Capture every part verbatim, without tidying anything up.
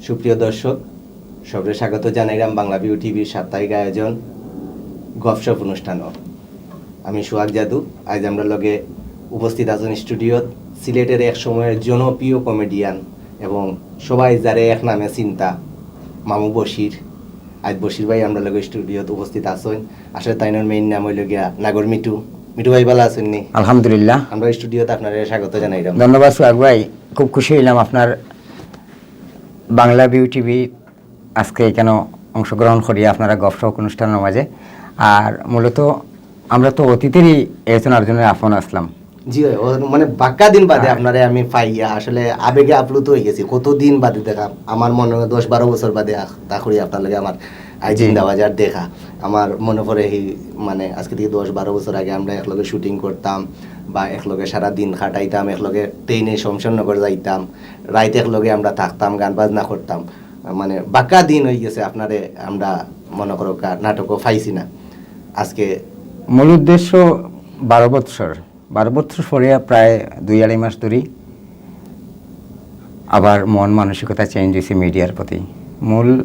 সুপ্রিয় দর্শক, সবরে স্বাগত জানাইলাম বাংলা ভিউ টিভির সাপ্তাহিক আয়োজন গপশপ অনুষ্ঠানও। আমি সুহাগ যাদু। আজ আমরার লগে উপস্থিত আছইন স্টুডিওত সিলেটের এক সময়ের জনপ্রিয় কমেডিয়ান এবং সবাই যারে এক নামে চিনতা, মামু বশির। আজ বশির ভাই আমরার লগে স্টুডিওত উপস্থিত আছইন। আসলে তাইনর মেইন নাম অইলো গিয়া নাগর মিঠু। মিঠু ভাই, ভালা আছইন নি? আলহামদুলিল্লাহ। আমরা স্টুডিওত আপনারে স্বাগত জানাইলাম। ধন্যবাদ সুহাগ ভাই, খুব খুশি অইলাম আপনার বাংলা ভিউ টিভি আজকে এখানে অংশগ্রহণ করিয়া আপনারা গপশপ অনুষ্ঠানর মাঝে। আর মূলত আমরা তো অতীতেরই একজন আরেকজনের আপন আছলাম। জি ভাই, ও মানে বাক্কা দিন বাদে হ্যাঁ। আপনারে আমি পাইয়া আসলে আবেগে আপ্লুত অইগেছি। কতদিন বাদে দেখা, আমার মনে হয় দশ বারো বছর বাদে আখ-, তা করি আপনার লগে আমার আই জি। জিন্দাবাজার দেখা। আমার মনে পড়ে এই মানে আজকে থেকে দশ বারো বছর আগে আমরা একলগে শুটিং করতাম বা একলগে সারা দিন কাটাইতাম, একলগে ট্রেনে শমশেরনগর যাইতাম, রাইত একলগে আমরা থাকতাম, গান বাজনা করতাম। মানে বাক্কা দিন অইগেছে আপনারে আমরা মনে করো কা-, নাটকও পাইছি না। আজকে মূল উদ্দেশ্য বারো বৎসর, বারো বৎসর পরে প্রায় দুই আড়াই মাস ধরি আবার মন মানসিকতা চেঞ্জ অইছে মিডিয়ার প্রতি। মূল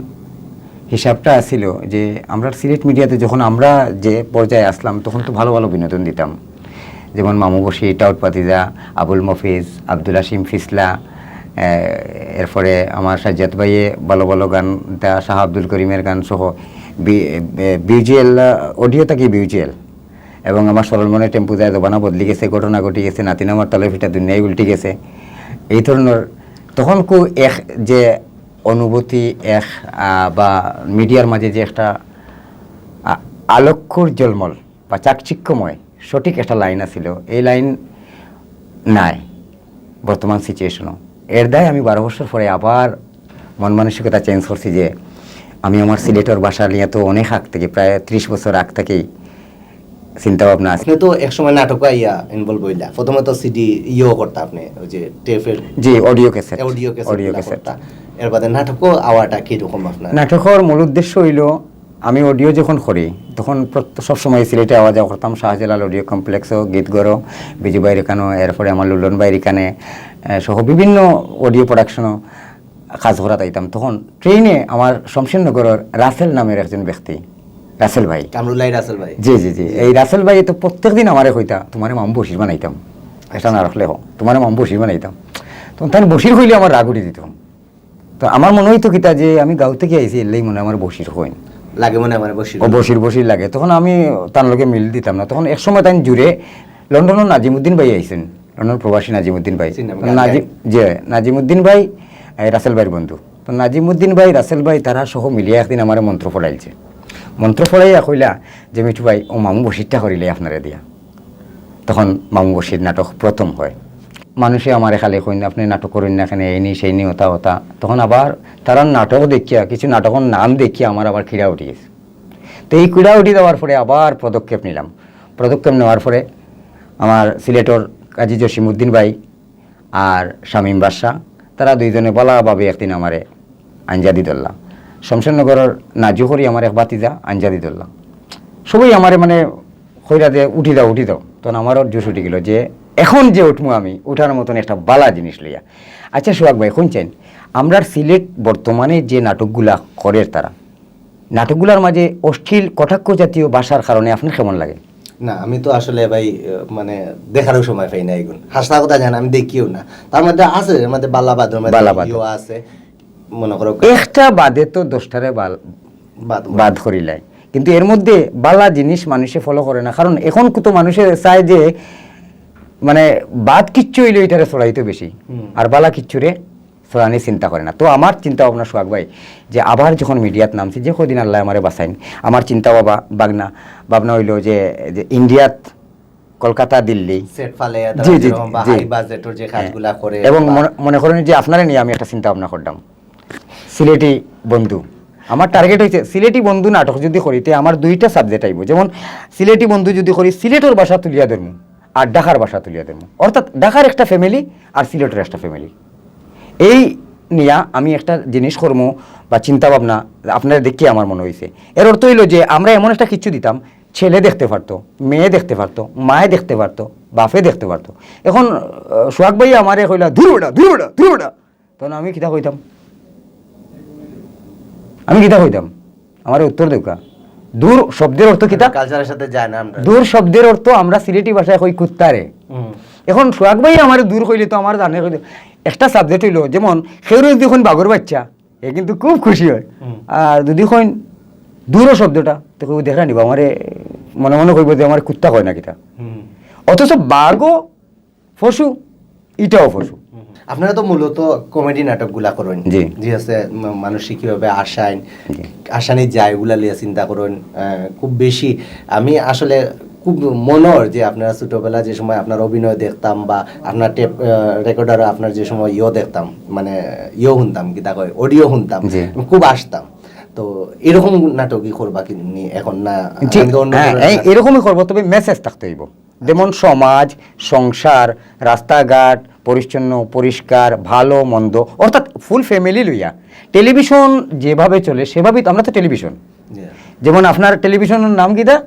হিসাবটা আছিল যে আমরা সিলেট মিডিয়াতে যখন আমরা যে পর্যায়ে আছলাম তখন তো ভালো ভালো বিনোদন দিতাম, যেমন মামু বশির, টাউট পাতিজা, আবুল মফিজ, আব্দুল হাসিম ফিসলা, এ, এরপরে আমার সাজ্জাদ ভাইয়ে ভালো ভালো গান, দা শাহ আব্দুল করিমের গান সহ বি-, এ, বিউজিএল, আ, অডিও থাকি বিউজিএল এবং আমার সরল মনে টেম্পু যায়, জমানা বদলি গেছে, ঘটনা ঘটি গেছে, নাতিন আমার তালে ফিটা দুনিয়াই উল্টি গেছে, এই ধরনের তখন কু এক যে অনুভূতি এক, আ, বা মিডিয়ার মাঝে যে একটা, আ, আলোক্যর ঝলমল বা চাকচিক্যময় সঠিক একটা লাইন আছিল, এই লাইন নাই বর্তমান সিচুয়েশনও। এর দায় আমি বারো বছর পরে আবার মন মানসিকতা চেঞ্জ করছি যে আমি আমার সিলেটর ভাষা নিয়ে তো অনেক আগ থেকে, প্রায় ত্রিশ বছর আগ থেকেই চিন্তা ভাবনা আছে। আপনি তো এক সময় নাটকও আইয়া ইনভলভ অইলা, প্রথমে তো সিডি ইয়েও করতা আপনি, ওই যে টেপের জি, audio cassette. Audio cassette audio গুলা ক্যাসেট। করতা। এর বাদে নাটকও আওয়াটা কিরকম আপনার? নাটকর মূল উদ্দেশ্য অইলো আমি অডিও যখন করি, তখন প্রত-, সবসময় সিলেটে আওয়া যাওয়া করতাম, শাহজালাল অডিও কমপ্লেক্সও, গীতঘরও, বিজু ভাইর এখানেও, এরপরে আমার লুলন ভাইর এখানে, এ, সহ বিভিন্ন অডিও প্রোডাকশনও কাজ করাত আইতাম। তখন ট্রেনে আমার শমশেরনগরের রাসেল নামের একজন ব্যক্তি, রাসেল ভাই। কামরুলাই রাসেল ভাই। জি, জি, জি। এই রাসেল ভাই তো প্রত্যেক দিন আমারে কইতা, "তোমারে মামু বশির বানাইতাম, একটা নাটক লেখো, তোমারে মামু বশির বানাইতাম।" তখন তাইন বশির কইলে আমার রাগ উঠি দিত। তো আমার মনে হইতো কিতা যে আমি গাঁও থেকে আইছি, এলেই মনে হয় আমার বশির কইন। লাগে মনে হয় আমার বশির। ও বশির, বশির লাগে। তখন আমি তার লগে মিল দিতাম না। তখন এক সময় তাইন জুড়ে লন্ডনের নাজিমুদ্দিন ভাই আইছেন, লন্ডন প্রবাসী নাজিমুদ্দিন ভাই। চিনলাম, তো গান নাজি-, গায়। যে নাজিমুদ্দিন ভাই, এ, রাসেল ভাইর বন্ধু। তো নাজিমুদ্দিন ভাই, রাসেল ভাই তারা সহ মিলিয়া একদিন আমারে মন্ত্র পড়াইলছে। মন্ত্র পড়াইয়া কইলা যে, "মিঠু ভাই, ও মামু বশিরটা করিলে আপনারে দিয়া।" তখন মামু বশির নাটক প্রথম হয়। মানুষে আমারে খালি কইন, "আপনি নাটক করইন না কেনে, এই নি, সেই নি, ওতা, ওতা।" তখন আবার তারার নাটক দেখিয়া, কিছু নাটকর নাম দেখিয়া আমার আবার কিড়া উঠি গেছে। তো এই কিড়া উঠি যাওয়ার পরে আবার পদক্ষেপ নিলাম। পদক্ষেপ নেওয়ার পরে আমার সিলেটর কাজী জসিমউদ্দিন ভাই আর শামীম বাদশা, তারা দুইজনে ভালাভাবে একদিন আমারে আঞ্জাদি ধরলা। শমশেরনগরের নাজু করি আমার এক ভাতিজা আঞ্জাদি ধরলা। সবাই আমারে মানে কইরা যে, "উঠি যাও, উঠি যাও।" তখন আমারও জোশ উঠি গেল যে এখন যে উঠমু আমি, উঠার মতন একটা ভালা জিনিস লইয়া। আচ্ছা সুহাগ ভাই, কইন চাইন, আমরার সিলেট বর্তমানে যে নাটকগুলা করের তারা, নাটকগুলার মাঝে অশ্লীল কটাক্ষ জাতীয় ভাষার কারণে আপনার কেমন লাগে? না, আমি তো আসলে ভাই, আহ, মানে দেখারও সময় পাই না এগুন। হাসা কথা জান, আমি দেখিও না। তার মধ্যে আছে, এর মধ্যে বালা বাদর মধ্যে বালা বাদ। ইয়ো আছে, মনে করো একটা বাদে তো দশটারে বাল-, বাদ করে। বাদ করিলাই। কিন্তু এর মধ্যে বালা জিনিস মানুষে ফলো করে না, কারণ এখন কত মানুষে চায় যে মানে বাদ কিচ্ছু হইলে এটারে ছড়াইতো বেশি, হুম। আর বালা কিচ্ছুরে ছড়ানি চিন্তা করে না। তো আমার চিন্তা ভাবনা সুহাগ ভাই, যে আবার যখন মিডিয়াত নামছি, যে কদিন আল্লাহ আমারে বাঁচাইন, আমার চিন্তা বাবা ভাবনা, ভাবনা হইলো যে, যে ইন্ডিয়াত কলকাতা, দিল্লি, সেট ফালে, জি, জি, যেরকম বা জি। হাই বাজেটর যে হ্যাঁ। কাজগুলা করে এবং বা মনে, মনে করেন যে আপনারে নিয়ে আমি একটা চিন্তা ভাবনা করলাম, সিলেটি বন্ধু। আমার টার্গেট হইছে সিলেটি বন্ধু নাটক যদি করি, তে আমার দুইটা সাবজেক্ট আইব। যেমন সিলেটি বন্ধু যদি করি, সিলেটর ভাষা তুলিয়া ধরমু, আর ঢাকার ভাষা তুলিয়া ধরমু, অর্থাৎ ঢাকার একটা ফ্যামিলি আর সিলেটর একটা ফ্যামিলি। এই নিয়া আমি একটা জিনিস করমু বা চিন্তা ভাবনা আপনারা দেখিয়া আমার মনে হইছে। এর অর্থ হইলো যে আমরা এমন একটা কিছু দিতাম, ছেলে দেখতে পারতো, মেয়ে দেখতে পারতো, মায়ে দেখতে পারতো, বাপে দেখতে পারতো। এখন, আহ, সোহাগ ভাই আমারে কইলা, "দূর বেটা, দূর বেটা, দূর বেটা।" তখন আমি কিতা কইতাম? আমি কিতা কইতাম? আমারে উত্তর দেউক্কা। দূর শব্দের অর্থ কিতা? কালচারের সাথে যায় না আমরা। দূর শব্দের অর্থ আমরা সিলেটি ভাষায় কই কুত্তারে। হুম। এখন সোহাগ ভাই আমারে দূর কইলে তো আমার জানে কইলে একটা সাবজেক্ট অইলো, যেমন কেউরে যদি কইন বাঘর বাচ্চা, এ কিন্তু খুব খুশি হয়। হুম। আর যদি কইন দূর শব্দটা, তো কেউ দেখরা নিবা আমারে, মনে মনে কইব যে আমার কুত্তা কয় না কিতা। হুম। অথচ বাঘও পশু, ইটাও পশু। আপনারা তো মূলত কমেডি নাটকগুলা করেন। জি। জি আছে, মা- মানুষ কিভাবে আসাইন, জি। আসানি যায়, ওগুলা লিয়া চিন্তা করেন। আহ, খুব বেশি আমি আসলে খুব মনর যে আপনারা ছোটবেলা যে সময় আপনার অভিনয় দেখতাম বা আপনার টেপ রেকর্ডারও আপনার যে সময় ইয়ো দেখতাম, মানে ইয়ো শুনতাম, কিতা কয়, অডিও শুনতাম, জি। আমি খুব আসতাম। তো এরকম নাটকই করবা কি নি এখন না? জি, আমি তো অন্য হ্যাঁ, ধরনের এই নাটক- এরকমই করবো, তবে মেসেজ থাকতে হইব। যেমন সমাজ, সংসার, রাস্তাঘাট, পরিচ্ছন্ন, পরিষ্কার, ভালো মন্দ, অর্থাৎ ফুল ফ্যামিলি লইয়া। টেলিভিশন যেভাবে চলে সেভাবেই তো, আমরা তো টেলিভিশন। জি। যেমন আপনার টেলিভিশনের নাম কিতা?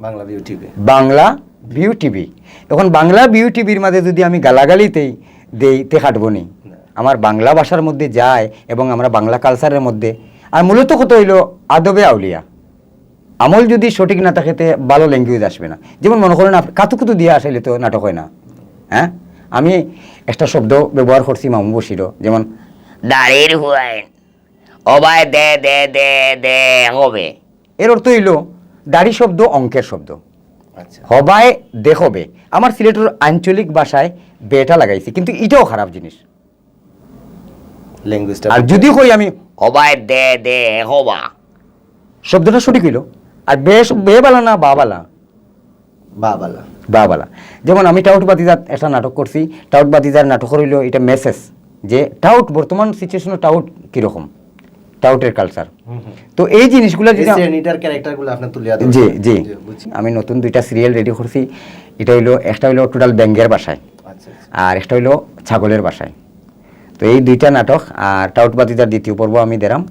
Bangla view TV. Bangla view TV. এখন বাংলা ভিউ টিভির মাঝে যদি আমি গালাগালিতেই দেই, তে খাটবো নি। আমার বাংলা ভাষার মধ্যে যায় এবং আমরা বাংলা কালচারের মধ্যে। আর মূলত কথা হইল আদবে আউলিয়া। আমল যদি সঠিক না থাকে, তে ভালো ল্যাঙ্গুয়েজ আসবে না। যেমন মনে করেন, আপ- কাতুকুতু দিয়ে আসলে তো নাটক হয় না। হ্যাঁ, আমি একটা শব্দ ব্যবহার করছি মামু বশিরও, যেমন দাড়ির হুয়াইন, অবায় দে দে দে দে হবে। এর অর্থ হইল দাড়ি শব্দ অঙ্কের শব্দ, আচ্ছা। হবায় দে হবে। আমার সিলেটের আঞ্চলিক ভাষায় বেটা লাগাইছি, কিন্তু এটাও খারাপ জিনিস। ল্যাঙ্গুয়েজটা আর যদি কই আমি হবায় দে দে হবা, শব্দটা সঠিক হইল। আর বেশ বেবালা না বাবালা? বাবালা। বাবালা। যেমন আমি টাউট বাতিজাত একটা নাটক করছি, টাউট বাতিজার নাটক হইল এটা মেসেজ, যে টাউট বর্তমান সিচুয়েশনে টাউট কিরকম, টাউটের কালচার। হুম, হুম। তো এই জিনিসগুলো এই যদি শ্রেণীটার ক্যারেক্টারগুলো আপনার তুলিয়া ধরছে। জি, জি। বুঝছি। আমি নতুন দুইটা সিরিয়াল রেডি করছি। এটা হইলো, একটা হইলো টোটাল ব্যাঙ্গের ভাষায়, আচ্ছা, আচ্ছা। আর একটা হইলো ছাগলের ভাষায়। তো এই দুইটা নাটক আর টাউট বাতিজার দ্বিতীয় পর্ব আমি দেরাম।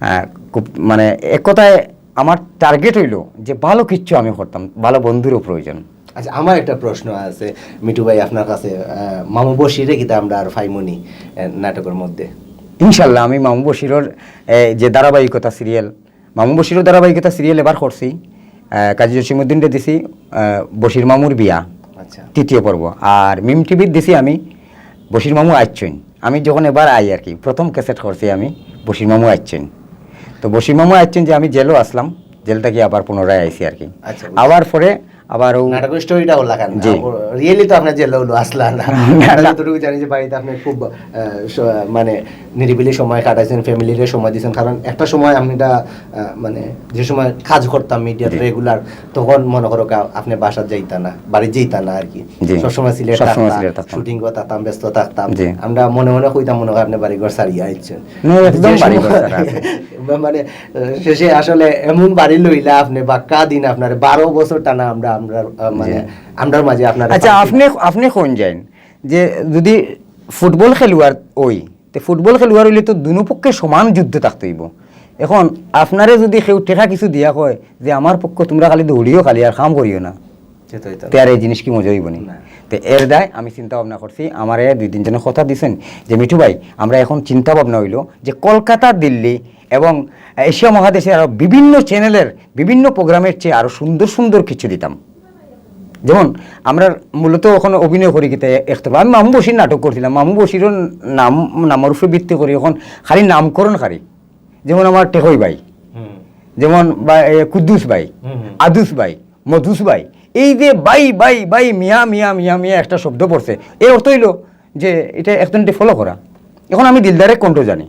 আহ, খুব মানে এক কথায় আমার টার্গেট হইলো যে ভালো কিচ্ছু আমি করতাম, ভালো বন্ধুরও প্রয়োজন। আচ্ছা, আমার একটা প্রশ্ন আছে মিঠু ভাই আপনার কাছে, আহ, মামু বশিরে কিতা আমরা আর ফাইমনি, আহ, নাটকের মধ্যে? ইনশাল্লাহ আমি মামু বশিরর, এ, যে ধারাবাহিকতা সিরিয়াল, মামু বশিরর ধারাবাহিকতা সিরিয়াল এবার করছি, আহ, কাজী জসিমউদ্দিনরে দিছি, আহ, বশির মামুর বিয়া, আচ্ছা। তৃতীয় পর্ব। আর মিম টিভিত দিছি আমি বশির মামু আইচ্ছইন। আমি যখন এবার আই আর কি, প্রথম ক্যাসেট করছি আমি বশির মামু আইচ্ছইন। তো বশির মামু আইচ্ছইন যে আমি জেলও আসলাম, জেল থাকি আবার পুনরায় আইছি আর কি। আচ্ছা, বুঝছি। আবার পরে আবার ও নাটকের স্টোরিটা হলা কেন? জি। রিয়েলি তো আপনার জেলে হলো আসলা না। না, না। যতটুকু জানি যে বাড়িতে আপনি খুব, আহ, স-, মানে নিরিবিলি সময় কাটাইছেন, ফ্যামিলির সময় দিয়েছেন, কারণ একটা সময় আমি এটা, আহ, মানে যে সময় কাজ করতাম মিডিয়ার জি। রেগুলার, তখন মনে করো কা-, আপনি বাসা যাইতা না, বাড়ি যাইতা না আর কি। জি। সবসময় সিলেট সবসময় থাকতাম, সিলেট থাকতাম। শুটিং করতাম, ব্যস্ত থাকতাম। জি। আমরা মনে মনে কইতাম মনে হয় আপনি বাড়ি ঘর ছাড়িয়ে আইছেন। না, একদম যে বাড়ি ঘর সময়- ছাড়া আছে। মানে, আহ, শেষে আসলে এমন বাড়ি লইলা আপনি, বাক্কা দিন আপনার বারো বছর টানা আমরা, আমরা, আহ, মানে, জি। আমরার মাঝে আপনার আচ্ছা, আপনি, আপনি কোন যাইন যে যদি ফুটবল খেলোয়াড় ওই, তে ফুটবল খেলোয়াড় হইলে তো দুনো পক্ষে সমান যুদ্ধ থাকতে হইব। এখন আপনারে যদি কেউ টেকা কিছু দিয়া কয় যে আমার পক্ষ তোমরা খালি দৌড়িও খালি আর কাম করিও না, সে তো হইতো না। তে আর এই জিনিস কি মজা হইব নি? না। তে এর দায় আমি চিন্তা ভাবনা করছি, আমারে দুই তিনজনে কথা দিছেন যে মিঠু ভাই, আমরা এখন চিন্তা ভাবনা হইলো যে কলকাতা, দিল্লি এবং এশিয়া মহাদেশের আরো বিভিন্ন চ্যানেলের বিভিন্ন প্রোগ্রামের চেয়ে আরো সুন্দর সুন্দর কিছু দিতাম। যেমন আমরা মূলত ওখানে অভিনয় করি কিতা একতরফা। আমি মামু বশির নাটক করছিলাম, মামু বশিরর নাম, নামের উপরে ভিত্তি করি এখন খালি নামকরণ খালি। যেমন আমার টেকই ভাই, হুম। যেমন বা-, এ, কুদ্দুস ভাই, হুম, হুম। আদুস ভাই, মদুস ভাই, এই যে ভাই ভাই ভাই মিয়া মিয়া মিয়া মিয়া একটা শব্দ পড়ছে, এর অর্থ হইলো যে এটা একজনকে ফলো করা। এখন আমি দিলদারে কণ্ঠ জানি,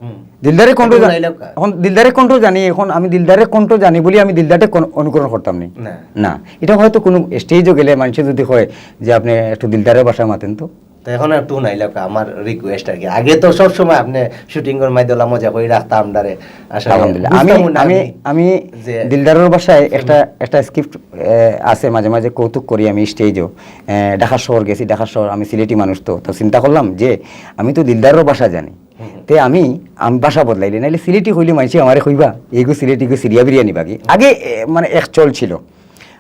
হুম। দিলদারে কণ্ঠ এটা জা-, উড়াইলাম কা? এখন দিলদারে কণ্ঠ জানি, এখন আমি দিলদারে কণ্ঠ জানি বলে আমি দিলদারে কোন-, অনুকরণ করতাম নি। না। না, এটা হয়তো কোনো স্টেজও গেলে মানুষে যদি কয় যে আপনি একটু দিলদারের ভাষায় মাতেন তো। তো এখন একটু হুনাইলাম কা, আমার রিকোয়েস্ট আর কি। আগে তো সব সময় আপনি শুটিং এর মাঝে ওলা মজা করে রাখতাম আমরারে। আসলে আলহামদুলিল্লাহ। বুঝতাম আমি, না আমি, আমি আমি যে দিলদারের ভাষায় একটা, একটা স্ক্রিপ্ট আছে, মাঝে মাঝে কৌতুক করি আমি স্টেজও। এ, ঢাকার শহর গেছি, ঢাকার শহর, আমি সিলেটি মানুষ তো, তো চিন্তা করলাম যে আমি তো দিলদারের ভাষা জানি, তে আমি, আমি ভাষা বদলাইলে, নাইলে সিলেটি কইলে মানুষে আমারে কইবা, "এইগু সিলেটি, ইগু সিরিয়া বিরিয়ানি বাগি।" আগে, এ, মানে এক চল ছিল,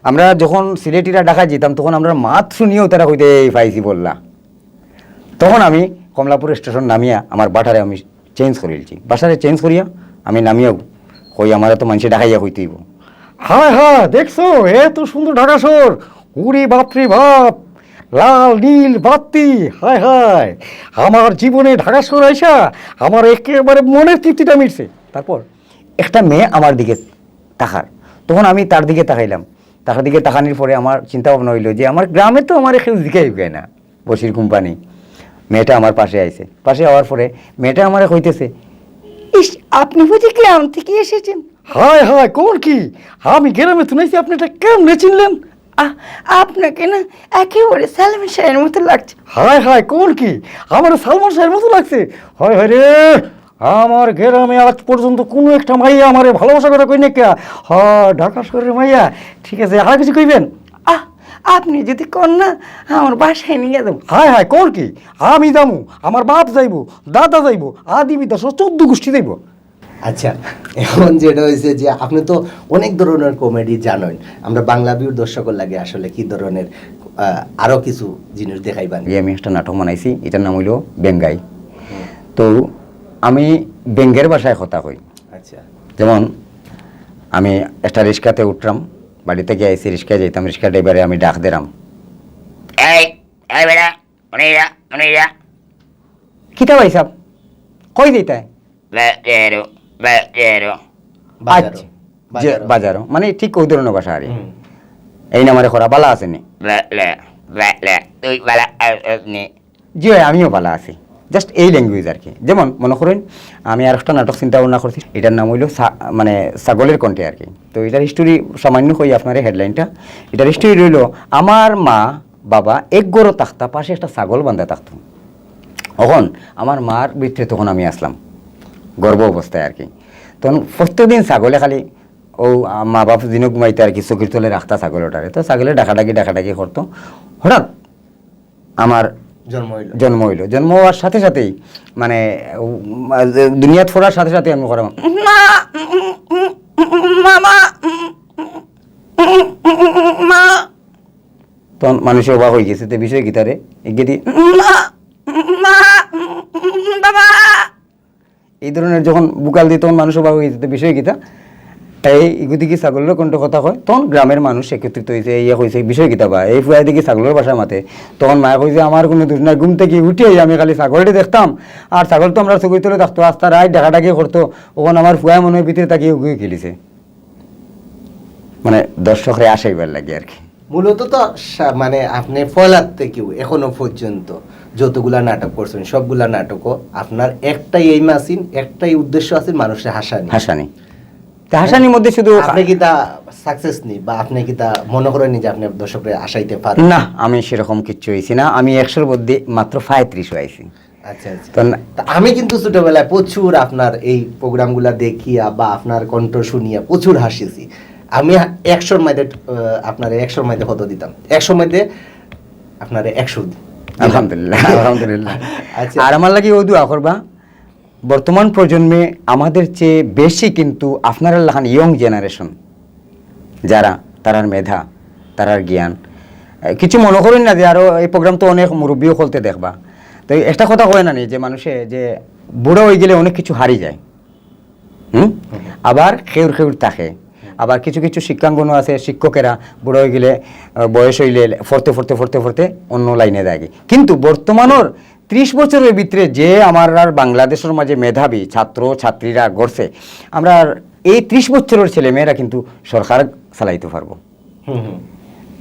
আমরা যখন সিলেটিরা ঢাকা যেতাম, তখন আমরা মাত শুনিয়াউ তারা কইতে, "এই পাইছি বললা।" তখন আমি কমলাপুর স্টেশন নামিয়া আমার ভাষারে আমি চেঞ্জ করিলছি, ভাষারে চেঞ্জ করিয়া আমি নামিয়াও কই, আমারে তো মানষে ঢাকাইয়া কইতে অইবো। হায় হায়, দেখছো এত সুন্দর ঢাকা শহর? ওরে বাপ রে বাপ, লাল নীল বাতি, হায় হায়। আমার জীবনে ঢাকা শহর আইসা আমার একেবারে মনের তৃপ্তিটা মিটছে। তারপর একটা মেয়ে আমার দিকে তাকার, তখন আমি তার দিকে তাকাইলাম। তার দিকে তাকানির পরে আমার চিন্তা ভাবনা অইলো যে আমার গ্রামে তো আমারে কেউ জিগাইবো না। বশির কোম্পানি। মেয়েটা আমার পাশে আইছে। পাশে আওয়ার পরে মেয়েটা আমারে কইতেছে, "ইস, আপনি বুঝি গ্রাম থেকে এসেছেন?" হায় হায়, কোন কি? আমি গ্রামে তো নাইছি, আপনি এটা কেমনে চিনলেন? আহ, আপনাকে না একেবারে সালমান শাহের মতো লাগছে। হায় হায়, কোন কি? আমার সালমান শাহের মতো লাগছে? হায় হায় রে, আমার গ্রামে আজ পর্যন্ত কোনো একটা মাইয়া আমারে ভালোবাসা কথা কই না কে? হ্যাঁ, ঢাকা শহরের মাইয়া। ঠিক আছে, আর কিছু কইবেন? আহ, আপনি যদি কন না, আমার বাসায় নিয়ে যাবো। হায় হায়, কর কি? আমি যামু, আমার বাপ যাইবো, দাদা যাইবো, আদি বিদ্যা সহ চোদ্দ গোষ্ঠী যাইবো। আচ্ছা, এখন যেটা হয়েছে যে আপনি তো অনেক ধরনের কমেডি জানেন, আমরা বাংলা ভিউর দর্শকর লাগে আসলে কি ধরনের, আহ, আরো কিছু জিনিস দেখাইবেন? আগে আমি একটা নাটক বানাইছি, এটার নাম হইলো বেঙ্গাই। তো আমি বেঙ্গের ভাষায় কথা কই। আচ্ছা। যেমন আমি একটা রিক্সাতে উঠলাম, বাড়ি থেকে আইছি, রিক্সায় যাইতাম, রিক্সা ড্রাইভারে আমি ডাক দিলাম, "এই, এই বেটা, উনি যা, উনি যা।" "কিতা ভাই সাহেব, কই যাইতায়?" "বাজারো, বাজারো।" বাজারো, আচ্ছা, যে বাজারো। বাজারো, মানে ঠিক ওই ধরনের ভাষা আর কি। হুম। "এই নামারে খরা বালা আছেনি?" "বালা, বালা, তুই বালা আছনি?" "জি ভাই, আমিও বালা আছি।" জাস্ট এই ল্যাঙ্গুয়েজ আর কি। যেমন মনে করেন, আমি আর একটা নাটক চিন্তা ভাবনা করছি, এটার নাম হইলো সা-, মানে ছাগলের কণ্ঠে আর কি। তো এটার হিস্টোরি সামান্য কই আপনারে, হেডলাইনটা। এটার হিস্টোরি রইলো, আমার মা বাবা এক ঘরো থাকতা, পাশে একটা ছাগল বান্ধা থাকতো। এখন আমার মার ভিতরে তখন আমি আসলাম, গর্ভ অবস্থায় আর কি। তখন প্রত্যেকদিন ছাগলে খালি ও, আ, মা বাপ দিনও ঘুমাইতে আর কি, চকির তলে রাখতা ছাগল ওটারে। তো ছাগলে ডাকাডাকি, ডাকাডাকি করতো। হঠাৎ আমার জন্ম হইল। জন্ম হইল। জন্ম হওয়ার সাথে সাথেই, মানে, ও, মা, যে দুনিয়াত ফোরার সাথে সাথেই আমি করাম, "মা, উম, উম, উম, উম, মামা, উম, উম, উম, মা।" তখন মানুষে অবাক হয়ে গেছে, "তে বিষয় কিতা রে?" এগিয়ে দিয়ে, "মা, মা, উম, উম, বাবা।" এই ধরনের যখন ভোকাল দিই, তখন মানুষ অবাক হয়ে যেত, "বিষয় কিতা?" এই ইগুদি কি ছাগলের কণ্ঠ কথা কয়? তখন গ্রামের মানুষ একত্রিত হয়েছে, ইয়ে কইছে, "বিষয় কিতা বা? এই ফুয়ায় দেখি ছাগলের ভাষা মাতে।" তখন মায়ে কইছে, "আমার কোনো দোষ নাই, ঘুম থেকে উঠিয়াই আমি খালি ছাগলটি দেখতাম, আর ছাগল তো আমরা চকির তলে থাকতো, আস্তা রাইত ডাকাডাকি করতো, ওখান আমার ফুয়ায় মনে হয় ভিতরে তাকিয়ে উগিয়ে খেলিছে।" মানে, দর্শকরে আশাইবার লাগে আর কি। মূলত তো সা-, মানে, আপনি ফলাত থেকেও এখনো পর্যন্ত যতগুলা নাটক করছেন, সবগুলা নাটকও আপনার একটাই এইম আছেন, একটাই উদ্দেশ্য আছেন, মানুষের হাসানি। হাসানি। তা হাসানির মধ্যে শুধু আপনি কিতা সাকসেস নি, বা আপনি কিতা মনে করেন নি যে আপনি দর্শকরে হাসাইতে পারেন? না, আমি সেরকম কিচ্ছু হইছি না। আমি একশোর মধ্যে মাত্র পঁয়ত্রিশ হইছি। আচ্ছা, আচ্ছা। তো না- তা আমি কিন্তু ছোটবেলায় প্রচুর আপনার এই প্রোগ্রামগুলা দেখিয়া বা আপনার কণ্ঠ শুনিয়া প্রচুর হাসিছি। আমি একশোর মধ্যে, আহ, আপনারে একশোর মধ্যে কত দিতাম? একশোর মধ্যে আপনারে একশো দি-, দিলাম। আলহামদুলিল্লাহ, আলহামদুলিল্লাহ। আচ্ছা। আর আমার লাগি ও দোয়া করবা, বর্তমান প্রজন্মে আমাদের চেয়ে বেশি কিন্তু আপনারার লাখান ইয়ং জেনারেশন, যারা, তারার মেধা, তারার জ্ঞান। এ, কিছু মনে করেন না যে আরো এই প্রোগ্রাম তো অনেক মুরব্বীও খুলতে দেখবা। তো একটা কথা কয় না নি যে মানুষে যে বুড়া হয়ে গেলে অনেক কিছু হারিয়ে যায়, হুম? আবার খেউর খেউর থাকে। আবার কিছু কিছু শিক্ষাঙ্গনও আছে, শিক্ষকেরা বুড়া হয়ে গেলে, আহ, বয়স হইলে পড়তে পড়তে পড়তে পড়তে অন্য লাইনে যায়। কিন্তু বর্তমানর ত্রিশ বছরের ভিতরে যে আমার আর বাংলাদেশের মাঝে মেধাবী ছাত্র ছাত্রীরা গড়ছে, আমরা আর এই ত্রিশ বছরের ছেলে মেয়েরা কিন্তু সরকার চালাইতে পারবো। হুম, হুম।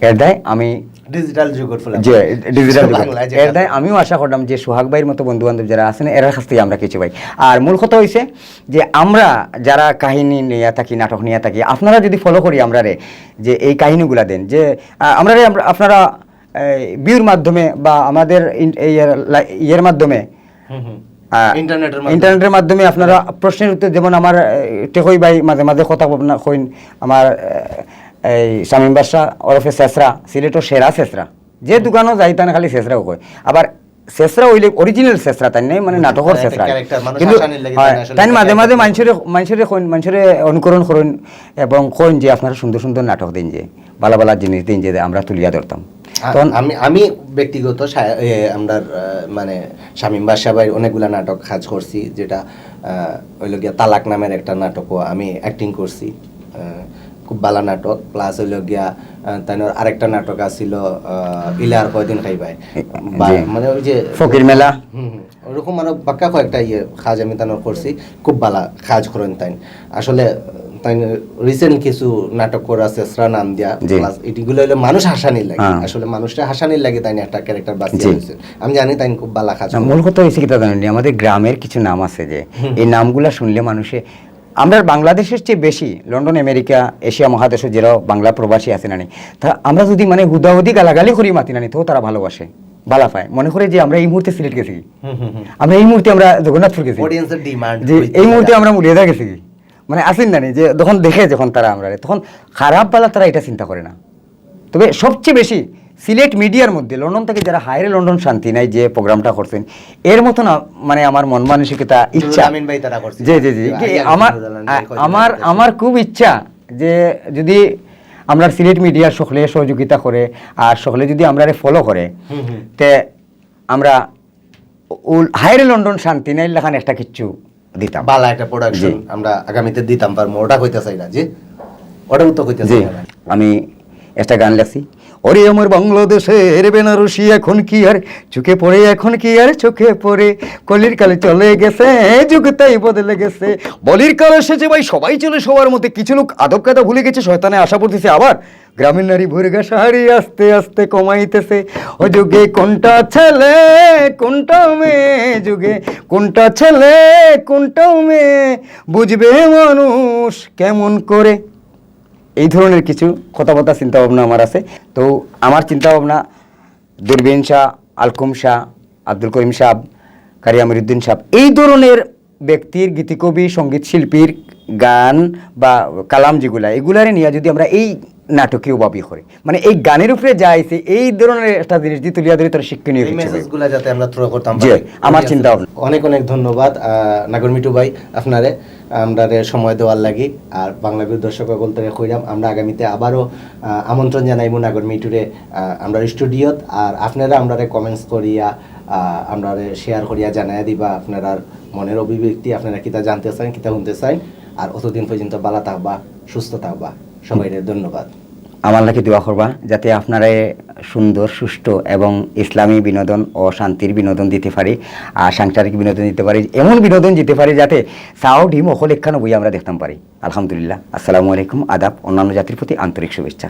এর দায় আমি ডিজিটাল যুগের ফলে যে, ডিজিটাল যুগ। বাংলায় যেটা এর দায় আমিও আশা করলাম যে সোহাগ ভাইয়ের মতো বন্ধু বান্ধব যারা আছেন, এরার কাছ থেকে আমরা কিছু পাই। আর মূল কথা হইছে যে আমরা যারা কাহিনী নিয়ে থাকি, নাটক নিয়ে থাকি, আপনারা যদি ফলো করি আমরারে, যে এই কাহিনীগুলা দেন, যে, আহ, আমরারে আমরা, আপনারা, এই, ভিউর মাধ্যমে বা আমাদের ইন-, এই ইয়ের লা-, ইয়ের মাধ্যমে, হুম, হুম। আহ, ইন্টারনেটের মাধ্যমে। ইন্টারনেটের মাধ্যমে আপনারা প্রশ্নের উত্তর, যেমন আমার, এ, টেকই ভাই মাঝে মাঝে কথা ভাবনা কইন, আমার, এ, এই শামীম বাদশা ওরফে শেষরা, সিলেটর সেরা শেষরা, যে দোকানও যাই তানে খালি শেষরাও কয়। আবার শেষরা অইলে অরিজিনাল শেষরা তাইন নায়, মানে নাটকর একটা শেষরা। ক্যারেক্টার, মানুষ কিন্তু হাসানির লাগি হয়, তাইন আসলে তাইন একটা মাঝে মাঝে ক্যারেক্টার। মানুষরে, মানুষরে কইন, মানুষরে অনুকরণ করইন এবং কইন যে আপনারা সুন্দর সুন্দর নাটক দেইন যে, বালা বালা জিনিস দেইন যে আমরা তুলিয়া ধরতাম। আ-, তখন আমি, আমি ব্যক্তিগত সা-, এ, আমরার, আহ, মানে শামীম বাদশা ভাইর অনেকগুলা নাটক কাজ করছি, যেটা, আহ, অইলো গিয়া তালাক নামের একটা নাটকও আমি অ্যাক্টিং করছি। আহ, খুব বালা নাটক, প্লাস অইলো গিয়া, আহ, তাইনর আরেকটা নাটক আছিল, আহ, ইলার কয়দিন খাইবায়। বা-, জি। মানে ওই যে ফকির মেলা। হুম, হুম। ওরকম আরো বাক্কা কয়েকটা ইয়ে কাজ আমি তাইনর করছি, খুব বালা কাজ করইন তাইন। আসলে তাইন রিসেন্ট কিছু নাটক করা শেষরা নাম দিয়া, জি। প্লাস এটিগুলো অইলো মানুষ হাসানির লাগি। হ্যাঁ। আসলে মানুষরে হাসানির লাগি তাইন একটা ক্যারেক্টার বাছিয়া জি। লইছে। আমি জানি তাইন খুব বালা কাজ না, করইন। মূল কথা অইছে কিতা জানইন নি, আমাদের গ্রামের কিছু নাম আছে যে, হুম। এই নামগুলা শুনলে মানুষে, আমরা বাংলাদেশের চেয়ে বেশি লন্ডন, আমেরিকা, এশিয়া মহাদেশো যেরা বাংলা প্রবাসী আছে না নি, তা আমরা যদি মানে হুদাহুদি গালাগালি করি মাতি না নি, তো তারা ভালোবাসে, বালা পায়, মনে করে যে আমরা এই মুহূর্তে সিলেট গেছি, হুম, হুম, হুম। আমরা এই মুহূর্তে আমরা জগন্নাথপুর গেছি, অডিয়েন্সের ডিমান্ড যে হইতে এই মুহূর্তে পারে। আমরা মুলিয়াদা গেছি। মানে আসেন না নি, যে যখন দেখে যখন তারা আমরা, তখন খারাপ বালা তারা এটা চিন্তা করে না। তবে সবচেয়ে বেশি সিলেট মিডিয়ার মধ্যে লন্ডন থেকে যারা হায়রে লন্ডন শান্তি নাই যে প্রোগ্রামটা করছেন, এর মতো না, মানে আমার মন মানসিকতা, ইচ্ছা। নুরুল আমিন ভাই তারা করছেন। জি, জি, জি, আগে যে আমি আমার, নুরুল আমিন ভাই আ-, কয়দিন আমার, আগে আমার খুব ইচ্ছা যে যদি আমরা সিলেট মিডিয়ার সকলে সহযোগিতা করে আর সকলে যদি আমরারে ফলো করে, হুম, হুম। তে আমরা ও-, হায়রে লন্ডন শান্তি নাই লাখান একটা কিচ্ছু দিতাম। বালা একটা প্রোডাকশন জি। আমরা আগামীতে দিতাম পারমু, ওটা কইতা চাই না, জি? ওটাও তো কইতা জি, চাই না। আমি একটা গান লেখছি, "ওরে আমার বাংলাদেশের বেনারসি, এখন কি আর চোখে পড়ে, এখন কি আর চোখে পড়ে, কলির কাল চলে গেছে, যুগ তাই বদলে গেছে, বলির কাল এসেছে ভাই, সবাই চলে সবার মতে, কিছু লোক আদব কায়দা ভুলে গেছে, শয়তানে আশা পড়তেছে আবার, গ্রামের নারী ভুরগা শাড়ি আস্তে আস্তে কমাইতেছে, ও যুগে কোনটা ছেলে, কোনটা মেয়ে, যুগে কোনটা ছেলে, কোনটা মেয়ে, বুঝবে মানুষ কেমন করে।" এই ধরনের কিছু কথাবার্তা, চিন্তাভাবনা আমার আছে। তো আমার চিন্তাভাবনা দূরবীন শাহ, আলকুম শাহ, আব্দুল করিম সাহেব, কারি আমিরুদ্দিন সাহেব, এই ধরনের ব্যক্তির, গীতিকবি, সঙ্গীত শিল্পীর গান বা কালাম যেগুলা, এগুলারে নিয়ে যদি আমরা এই নাটকীয়ভাবে করি, মানে এই গানের উপরে যা আইছে, এই ধরনের একটা জিনিস যদি তুলিয়া ধরি, তার শিক্ষণীয় এই কিছু হইব। মেসেজগুলা যাতে আমরা থ্রো করতাম জি, পারি। আমার ঠিক আছে। চিন্তা ভাবনা। অনেক অনেক ধন্যবাদ, আহ, নাগর মিঠু ভাই, আপনারে আমরারে সময় দেওয়ার লাগি। আর বাংলা বিরুদ্ধ দর্শক সকল থেকে কইরাম, আমরা আগামীতে আবারও, আহ, আমন্ত্রণ জানাইমু নাগর মিঠুরে, আহ, আমরার স্টুডিওত। আর আপনারা আমরারে কমেন্টস করিয়া, আহ, আমরারে শেয়ার করিয়া জানাইয়া দিবা আপনারার মনের অভিব্যক্তি, আপনারা কিতা জানতে চাইন, কিতা শুনতে চাইন। আর অতদিন পর্যন্ত বালা থাকবা, সুস্থ থাকবা। সবাইরে ধন্যবাদ। আমার লাগি দোয়া করবা যাতে আপনারে সুন্দর, সুষ্ঠু এবং ইসলামী বিনোদন ও শান্তির বিনোদন দিতে পারি, আর সাংসারিক বিনোদন দিতে পারি, এমন বিনোদন দিতে পারি যাতে সাউথ হিম অকল একখানো বই আমরা দেখতাম পারি। আলহামদুলিল্লাহ। আসসালামু আলাইকুম, আদাব, অন্যান্য জাতির প্রতি আন্তরিক শুভেচ্ছা।